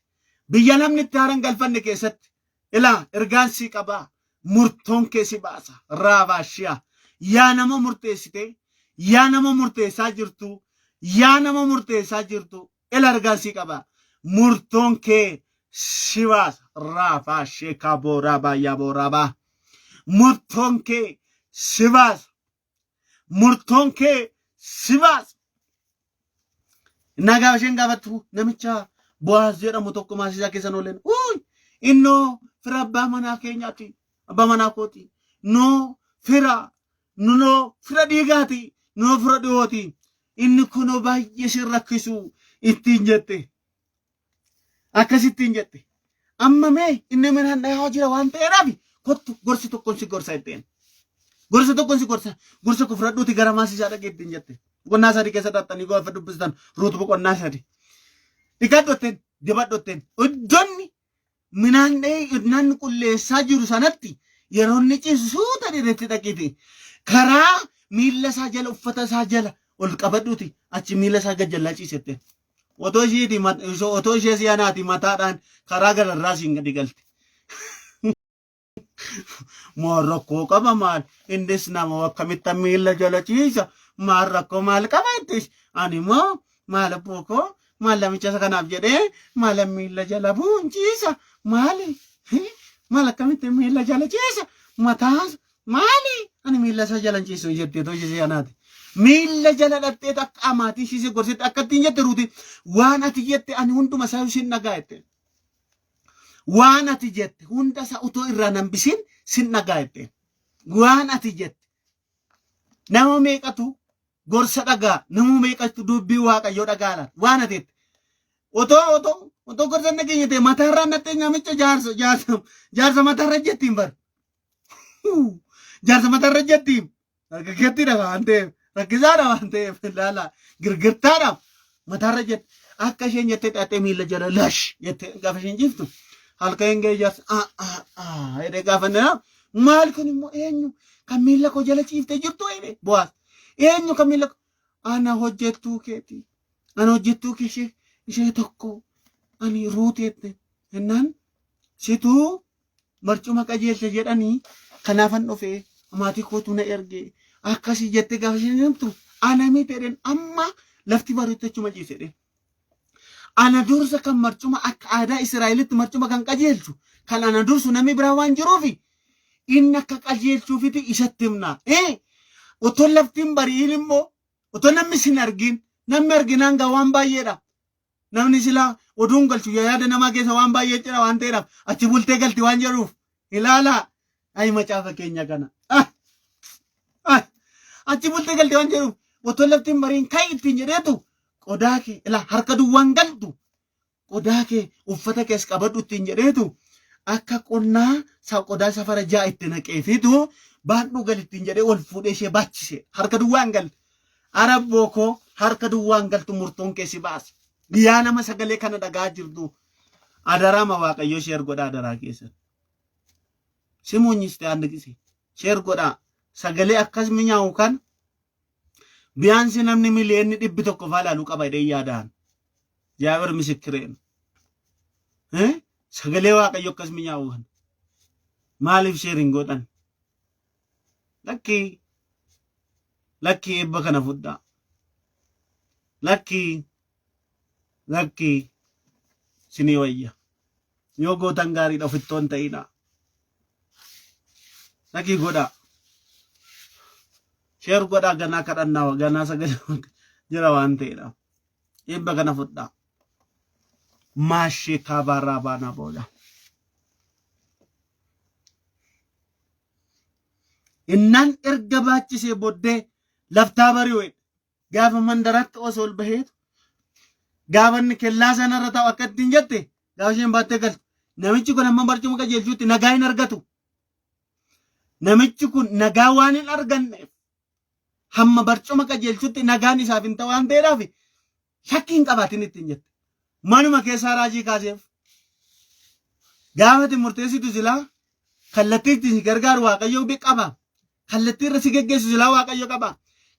biyya namni itti haara hin galfanne keessatti, ilaa ergaan sii qabaa, murtoon kee si baasa. Raabaashiyaa. Yaa nama murteessitee, yaa nama murteessaa jirtu, yaa nama murteessaa jirtu, ila ergaan sii qabaa. Murtoon kee si baasa. Raafaa sheekaa booraa baayyaa booraa baa. Murtoon kee si baasa. Murtoon kee si baasa. Innaa gaafa isheen gaafattu namicha Bo'aaz jedhamu tokko maasii isaa keessa nooleen. Uuy! Innoo fira abbaa manaa keenyaati. Abbaa manaa kooti. Noo fira. Nunoo fira dhiigaati. Noo fira dhiyooti. Inni kunoo baay'ee sin rakkisu ittiin jette. Akkasittiin jette. Amma mee inni midhaan dhayaa jira waan ta'eedhaaf kottu gorsi tokkoon si gorsa jetteen. Gorsa tokkoon si gorsa. Gorsa koo fudhadhuuti gara maasii isaa dhaqi ittiin jette. Boqonnaa sadii keessa dhaxxanii gaafa dubbistan Ruut boqonnaa sadi. Dhiqadhu jetteen dibadhu jetteen. Iddoonni midhaan dhahee idnaan qulleessaa jiru sanatti yeroo inni ciisu suuta dheeretti dhaqiiti. Karaa miilla isaa jala uffata isaa jala ol qabadhuuti achi miilla isaa gajjallaa ciisetteen. Otoo isheeti otoo ishee si'anaati mataadhaan karaa gararraa siin gadi galte. Maal rakkoo qaba maal innis nama akkamittan miilla jala ciisa maal rakkoo maal qaba ittis ani immoo maal abboo koo maal namicha isa kanaaf jedhee maal miilla jala bu'uun ciisa maali maal akkamitti miilla jala ciisa mataa maali ani miilla isaa jala hin ciisu jettee too ishee anaati. Miilla jala dhattee akka amaatii ishee si gorsitti akka ittiin jette ruuti waan ati jette ani hunduma isaa sin dhagaa jette. Waan ati jette hunda isaa utoo irraa nambisin sin dhagaa jette. Waan ati jette nama meeqatu gorsa dhagaa nama meeqatu dubbii waaqayyoo dhagaa laata waan ati jette. Otoo otoo otoo gorsa hin dhageenye ta'e mataarraa nattee namicha jaarsa jaarsa jaarsa mataarra jettiin bar. Jaarsa mataarra jettiin. Dargaggeettiidha waan ta'eef rakkisaadha waan ta'eef ilaala girgirtaadha mataarra jette akka isheen jettee xaxee miila jala lash jettee gaafa isheen ciiftu halkan hin ga'e jaarsa ah ah ah jedhee gaafa inni maal kun immoo eenyu kan miila koo jala ciiftee jirtu jedhee bu'aas eenyu kan miila koo ana hojjettuu keeti ana hojjettuu kee ishee ishee tokko ani ruuteette jennaan situu marcuma qajeelcha jedhanii kanaafan dhufe maatii kootu na erge akkasii jettee gaafa isheen himtu ana miti jedheen amma lafti bariitti achuma ciise jedheen. Ana dursa kan marcuma akka aadaa Israa'elitti marcuma kan qajeelchu kan ana dursu namni biraa waan jiruufi inni akka qajeelchuufiti isatti himna. Ee otoo lafti hin bari'in immoo otoo namni sin argin namni arginaan gaa waan baay'eedha. Namni silaa oduun galchu yaada namaa keessa waan baay'ee jira waan ta'eedhaaf achi bultee galti waan jedhuuf ilaalaa. Ayi macaafa keenya kana. Ah! Ah! Achi bultee galti waan jedhuuf otoo lafti hin bariin ka'i ittiin jedheetu qodaa kee ilaa harka duwwaan galtu qodaa kee uffata kees qabadhu ittiin jedheetu akka qonnaa qodaa safara ja'a itti naqeefiitu baadhuu gali ittiin jedhee ol fuudhee ishee baachise harka duwwaan galte. Arabboo koo harka duwwaan galtu murtoon kee si baasa. Yaa nama sagalee kana dhagaa jirtu adaraama waaqayyoo sheer godhaa adaraa keessan. Simuunyiste aanni gise sheer godhaa sagalee akkas minyaa'u kan biyaansi namni miliyoonni 100 faa ilaaluu qaba jedhee yaadaan. Jaabir misikkireen. Sagalee waaqayyo akkas minyaa'u kan maaliif sheer hin godhan? Lakkii lakkii eebba kana fudhaa. Lakkii lakkii sinii wayya. Yoo gootan gaariidha ofittoo hin ta'inaa. Lakkii godhaa. Sheer godhaa ganaa kadhannaa ganaa sagalee jira waan ta'eedha. Eebba kana fudhaa. Maashee kaabaarraa baanaa booda. Innaan erga baachisee booddee laftaa bari'u gaafa mandaratti osoo ol baheetu gaafa inni kellaa sanarra taa'u akka ittiin jette gaafa isheen baattee galtu namichi kun amma barcuma qajeelchuutti nagaa hin argatu. Namichi kun nagaa waan hin arganneef hamma barcuma qajeelchutti nagaan isaaf hin ta'u waan ta'eedhaaf shakkii hin qabaatin ittiin jette. Manuma keessaa raajii kaaseef. Gaafa ati murteessitu silaa kallattii ittiin si gargaaru Waaqayyo qaba. Kallattii irra si geggeessu silaa Waaqayyo qaba.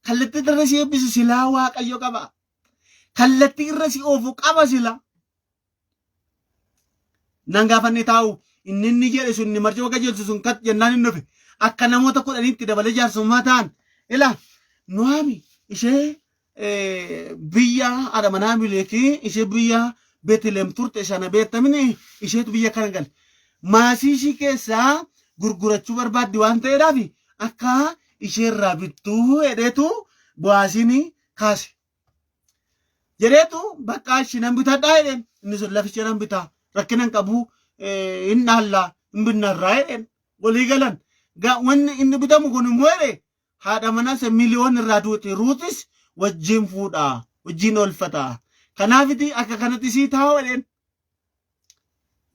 Kallattii irra si eebbisu silaa Waaqayyo qaba. Kallattii irra si oofu qaba sila. Nan gaafanne taa'u inni inni jedhe sun inni marcuma qajeelchu sun kat jennaan hin dhufe. Akka namoota kudhaniitti dabalee jaarsummaa ta'an. Ila Nuhaami ishee biyya haadha manaa Mileekii ishee biyya Beetlehem turte sana beektamini isheetu biyya kana gale. Maasii ishii keessaa gurgurachuu barbaaddi waan ta'eedhaaf akka isheerraa bittuu jedheetu Bo'aasiin kaase. Jedheetu bakka ishii nan bitadhaa jedheen inni sun laficha nan bitaa rakkina hin qabu hin dhaallaa hin binnarraa jedheen walii galan. Wanni inni bitamu kun immoo jedhe haadha manaa isa miliyoon irraa duute Ruutis wajjin fuudha wajjin oolfata. Kanaafiti akka kanatti sii taa'u jedheen.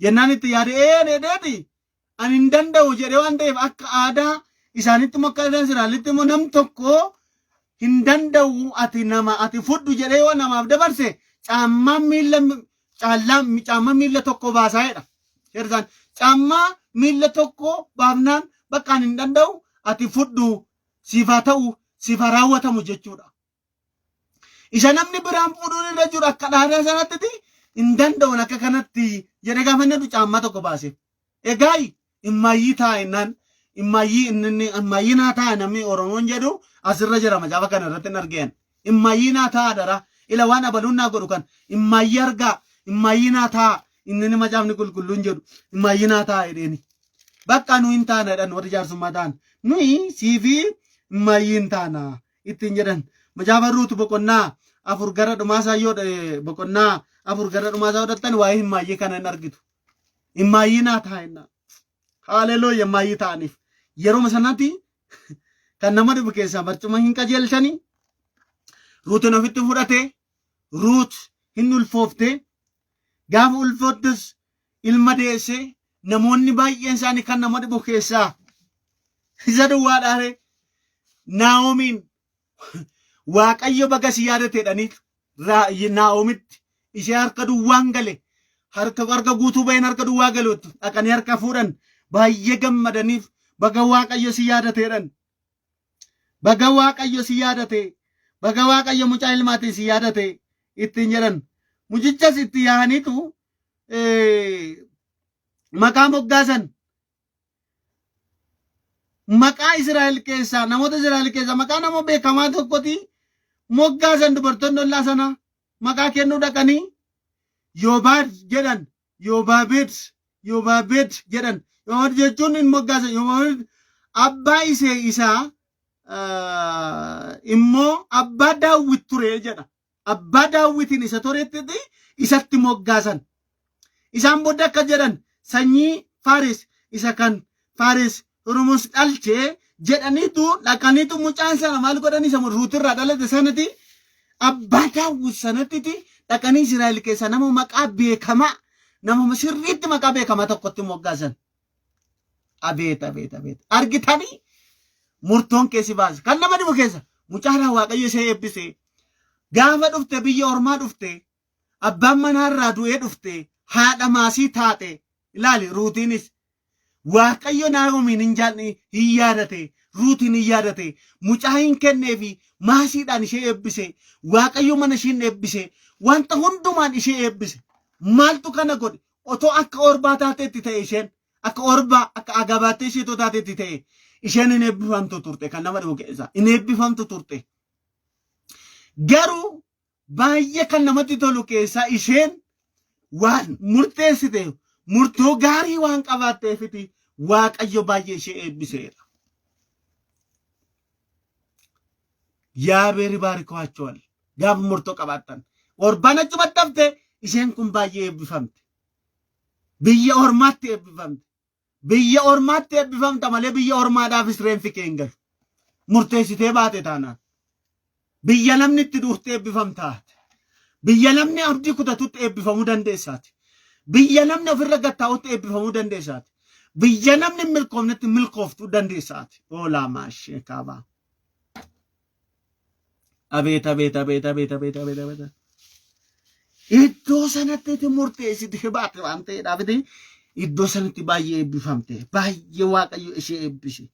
Jennaan itti yaade ee jedheeti ani hin danda'u jedhee waan ta'eef akka aadaa isaanitti immoo akka aadaa Israa'elitti immoo nam tokko hin danda'u ati nama ati fudhu jedhee yoo namaaf dabarse caammaa miilla caallaa caammaa miilla tokko baasaa jedha. Seerri caammaa miilla tokko baafnaan bakka ani hin danda'u ati fudhu siif haa ta'u siif haa raawwatamu jechuudha. Isa namni biraan fuudhuun irra jiru akka dhaadaa sanattiti hin danda'uun akka kanatti jedhee gaafa inni caammaa tokko baase. Egaa immaayyii taa'ennaan immaayyii inni immaayyii naa taa'a namni Oromoon jedhu asirra jira macaafa kana irratti hin argeen. Immaayyii naa taa'a dara ila waan abaluun naa godhu kan immaayyii argaa immaayyii naa taa'a inni inni macaafni qulqulluun jedhu immaayyii naa taa'a jedheeni. Bakka nu hin taana jedhan warri jaarsummaa ta'an nuyi siifi immaayyii hin taana. ittiin jedhan. Macaafa Ruut boqonnaa 4 gara dhumaasaa yoo boqonnaa 4 gara dhumaasaa yoo dhattan waa'ee himmaayyii kana hin argitu. Himmaayyii naa ta'a jennaan. Haalelooya himmaayyii ta'aniif. Yeroo sanatti kan nama dhibu keessaa barcuma hin qajeelchanii. Ruutin ofitti fudhate. Ruut hin ulfoofte. Gaafa ulfoottus ilma deesse namoonni baay'een isaanii kan nama dhibu keessaa isa duwwaadhaare Naa'omiin Waaqayyo baga si yaadate jedhanii Naa'omitti ishee harka duwwaan gale harka harka guutuu baheen harka duwwaa galuutti dhaqanii harka fuudhan baay'ee gammadaniif baga Waaqayyo si yaadate jedhan. Baga Waaqayyo si yaadate baga Waaqayyo mucaa ilmaatiin si yaadate ittiin jedhan. Mucichas itti yaa'aniitu maqaa moggaasan. Maqaa Israa'el keessaa namoota Israa'el keessaa maqaa nama beekamaa tokkoti moggaasan dubartoonni ollaa sana maqaa kennuu dhaqanii Yoobaad jedhan Yoobaabed Yoobaabed jedhan Yoobaabed jechuun hin moggaasan Yoobaabed abbaa isee isaa immoo abbaa Daawwit ture jedha. Abbaa Daawwitiin isa turetti isatti moggaasan. Isaan booda akka jedhan sanyii Faares isa kan Faares Oromoos dhalche jedhaniitu dhaqaniitu mucaan sana maal godhan isa Ruutirraa dhalate sanatti abbaa Daawwit sanattiti dhaqanii Israa'el keessaa nama maqaa beekamaa nama sirriitti maqaa beekamaa tokkotti moggaasan. Abeet abeet abeet argitanii murtoon keessi baase kan nama dhibu keessa mucaadhaan Waaqayyo ishee eebbise gaafa dhufte biyya ormaa dhufte abbaan manaa irraa du'ee dhufte haadha maasii taate ilaali Ruutiinis Waaqayyo Naa'omiin hin jaalne hin yaadate Ruutiin hin yaadate mucaa hin kenneefi maasiidhaan ishee eebbise Waaqayyo mana ishiin eebbise wanta hundumaan ishee eebbise maaltu kana godhe otoo akka orbaa taateetti ta'e isheen akka orbaa akka agabaattee isheetoo taateetti ta'e isheen hin eebbifamtu turte kan nama dhibu keessaa hin eebbifamtu turte garuu baay'ee kan namatti tolu keessaa isheen waan murteessite murtoo gaarii waan qabaatteefiti Waaqayyo baay'ee ishee eebbiseera. Yaabeeri baarikoo'achoowal gaafa murtoo qabaattan. Orbaan achumatti hafte isheen kun baay'ee eebbifamte. Biyya ormaatti eebbifamte. Biyya ormaatti eebbifamta malee biyya ormaadhaafis reenfi kee hin galu. Murteessitee baate taanaan. Biyya namni itti duutti eebbifamtaati. Biyya namni abdii kutatutti eebbifamuu dandeessaati. Biyya namni ofirra gattaa'utti eebbifamuu dandeessaati. Biyya namni hin milkoofnetti milkooftuu dandeessaati. Oolaa maashee kaabaa. Abeet abeet abeet abeet abeet abeet abeet. Iddoo sanatti itti murteessitee baate waan ta'eedhaaf iddoo sanatti baay'ee eebbifamte. Baay'ee Waaqayyo ishee eebbise.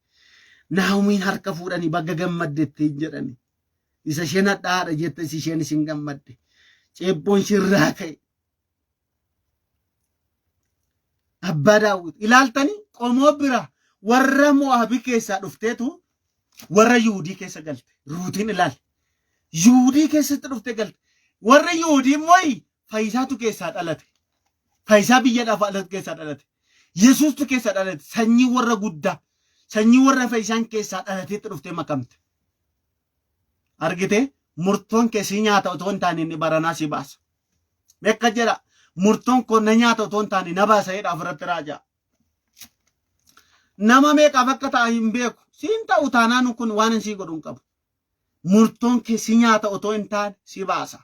Naa'omiin harka fuudhanii baga gammadde ittiin jedhani. Isa isheen hadhaadha jette isheen isin gammadde. Ceebboon shirraa ka'e. Abbaa Daawwit ilaaltanii qomoo bira warra Mo'aabii keessaa dhufteetu warra Yihuudii keessa galte. Ruutiin ilaali. Yihuudii keessatti dhuftee galte. Warri Yihuudii immoo fayyisaatu keessaa dhalate. Fayyisaa biyya lafaa alatti keessaa dhalate. Yesuustu keessaa dhalate. Sanyii warra guddaa. Sanyii warra fayyisaan keessaa dhalateetti dhuftee makamte. Argite murtoon kee si nyaata otoo hin taane inni baranaa si baasa. Meeqa jedha murtoon koo na nyaata otoo hin taane na baasa jedha ofirratti raajaa. Nama meeqaaf akka ta'a hin beeku. Siin ta'u taanaan kun waan hin sii godhu hin qabu. Murtoon kee si nyaata otoo hin taane si baasa.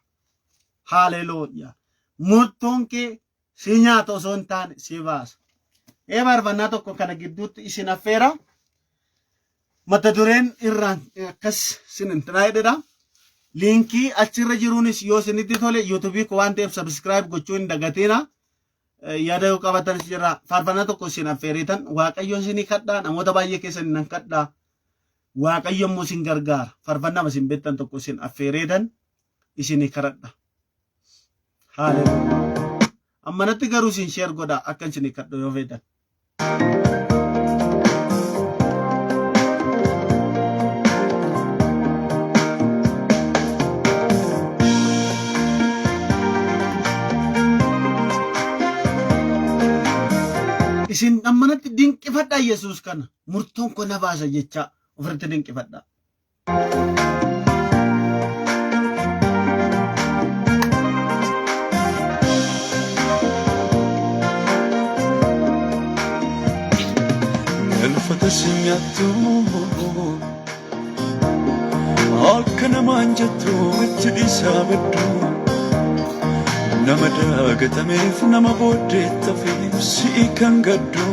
Haalelooyaa. Murtoon kee si nyaata osoo hin taane si baasa. Ee faarfannaa tokko kana gidduutti isin affeera. Mata dureen irraan akkas sin intinaa jedhedha. Liinkii achirra jiruunis yoo isinitti tole yuutuubii koo waan ta'eef sabiskiraayib gochuu hin dagatina. Yaada yoo qabatanis jira. Faarfannaa tokko isin affeereetan waaqayyoon isinii kadhaa namoota baay'ee keessan nan kadhaa. Waaqayyo immoo isin gargaara. Faarfannaa isin beektan tokko isin affeereetan isinii kadhadha. Haaleluyyaa. Ammanatti garuu isin sheer godhaa akka isinii kadhu yoo feetan. Isin ammanatti dinqifadhaa Yesuus kana. Murtoon koo na baasa jechaa ofirratti dinqifadhaa. Galfata si nyaattu akka namaan jettu itti dhiisaa baddu nama daagatameef nama booddee tafeef si'i kan gaddu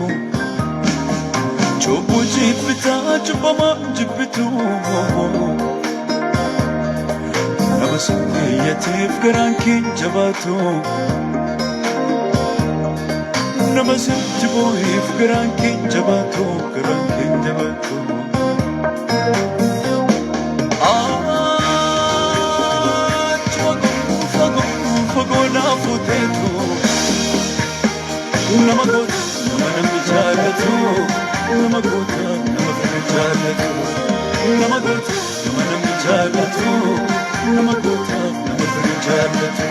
Cubbuu jibbitaa cubbamaa jibbitu nama sirreeyyateef garaan kee jabaatu nama sitti boo'eef garaan kee jabaatu garaan kee jabaatu. Achi fagoo fagoo fagoo naaf fuuteetu. Nama goota nama namni jaallatu nama goota nama fira jaallatu nama goota nama namni jaallatu nama goota nama fira jaallatu.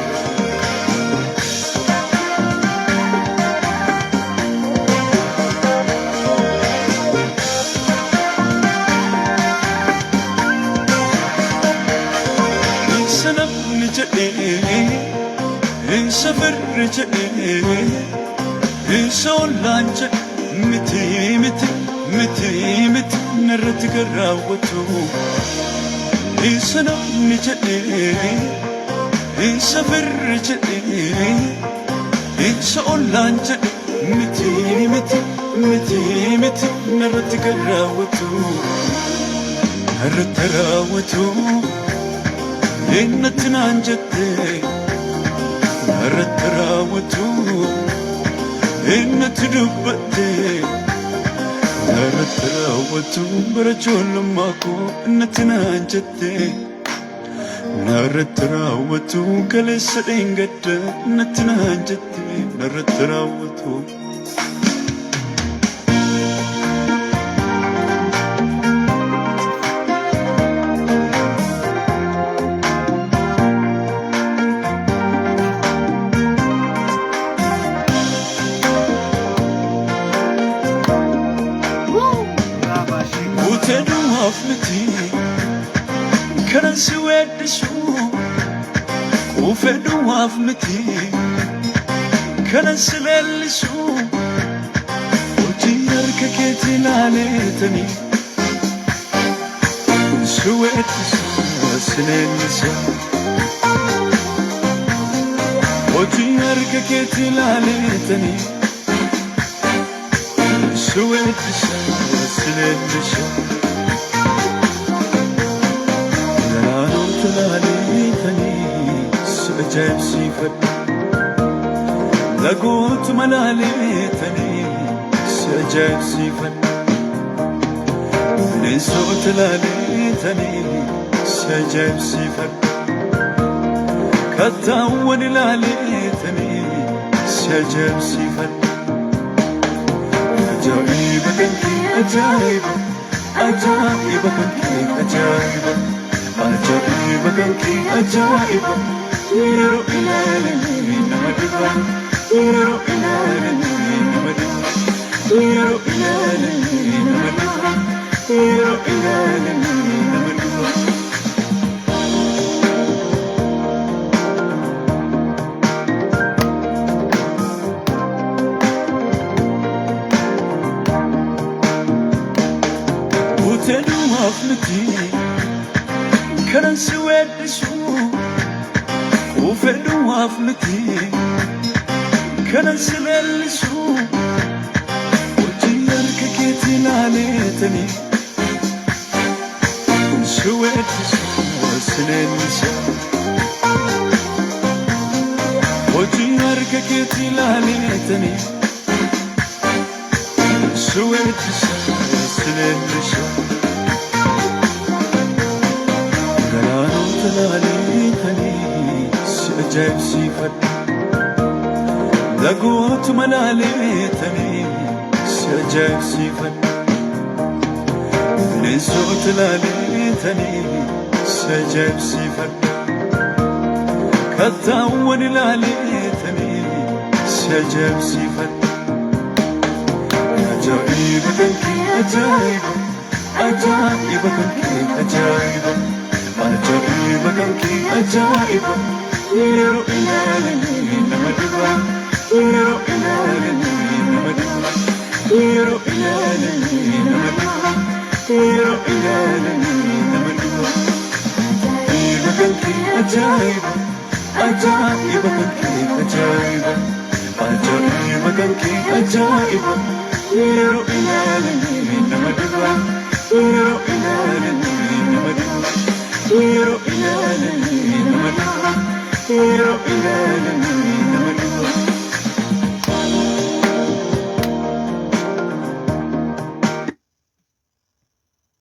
Isa namni jedhee isa firri jedhee isa ollaan jedhe miti miti miti miti narratti kan raawwatu. Isa namni jedhee isa firri jedhee isa ollaan jedhe miti miti miti miti narratti kan raawwatu. Narratti raawwatu. Innatti naan jette narratti raawwatu. Innatti dubbatte narratti raawwatu. Bara ijoollummaa koo innatti naan jette narratti raawwatu. Kaleessa dheengadda innatti naan jette narratti raawwatu. Guutee duwwaaf miti kanan si weeddisu quufee duwwaaf miti kanan si leellisu hojii harka keetii ilaaleetanii si weeddisa si leellisa hojii harka keetii ilaaleetanii si weeddisa si leellisa galaanota laaleetanii si ajaa'ibsiifadha lagootuma laaleetanii si ajaa'ibsiifadha bineensota laaleetanii si ajaa'ibsiifadha. Kattaawwan ilaaleetanii si ajaa'ibsiifadha. Ajaa'iba kan kee ajaa'iba, ajaa'iba kan kee ajaa'iba, ajaa'iba kan kee ajaa'iba. Yeroo ilaalanii nama dhiba, yeroo ilaalanii nama dhiba, yeroo ilaalanii nama dhiba, yeroo ilaalanii nama dhiba. Guuteedumaaf miti kanan si weeddisu, quufeedumaaf miti kanan si leellisu. Hojii harka keetii ilaaleetanii si weeddisu, si leellisa. Hojii harka keetii ilaaleetanii si weeddisa, si leellisa. Galaanota laaleetanii si ajaa'ibsiifadha. Lagootuma laaleetanii si ajaa'ibsiifadha. Bineensota laaleetanii si ajaa'ibsiifadha. Kattaawwan ilaaleetanii si ajaa'ibsiifadha. Ajaa'iba kan kee ajaa'iba, ajaa'iba kan kee ajaa'iba, ajaa'iba kan kee ajaa'iba. Yeroo ilaalanii nama dhiba, yeroo ilaalanii nama dhiba, yeroo ilaalanii nama dhiba, yeroo ilaalanii nama dhiba. Ajaa'iba kan kee ajaa'iba, ajaa'iba kan kee ajaa'iba, ajaa'iba kan kee ajaa'iba. Yeroo ilaalanii nama dhiba, yeroo ilaalanii nama dhiba, yeroo ilaalanii nama dhiba, yeroo ilaalanii.